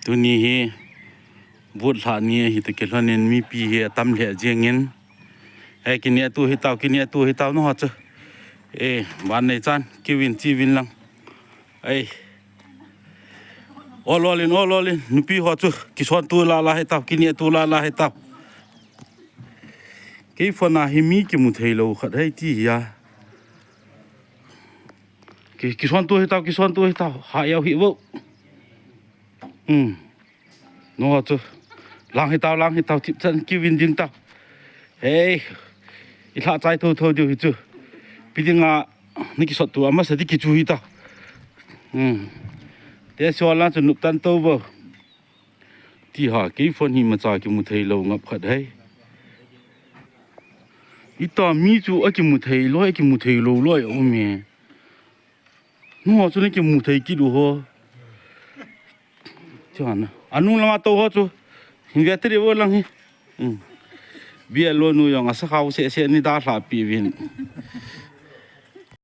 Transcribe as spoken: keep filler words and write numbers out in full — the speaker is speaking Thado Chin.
Tuni hi vote lhah ni ahi toh kilhonin mipi hi atam lheh jengin. Ei, kinehtu hitau, kinehtu hitau, nangho chu. Ei, vannei chan, kiuvin, chiuvin lang. Ei. Ol ol in, ol ol in, nupi ho chu, kisontu lala hitau, kinehtu lala hitau. Kei phone a hi mi kimu theilou khat hi ti hi a. Ki, kisontu hitau, kisontu hitau, ha jao hih vo. Hmm. Nangho chu. Lang hitau, lang hitau, thipchan kiuvin ding tau. Ei. Ilhah chai thotho diu hi chu. Ipi dinga, nakisottu amasa di kichu hitau. Hmm. Te sual lang chu noptan tou vo. Ti ha, kei phone hi imacha kimu theilou ngap khat hi. Ita mi chu akimu thei loi, akimu theilou loi aume. Nangho chu nakimu thei kit u ho. Ti ha na. Anung langa tou ho chu. Hin ve tadi vo lang hi. Hmm. Bial lonu jong asakhao seh seh nei dalhah peh uvin.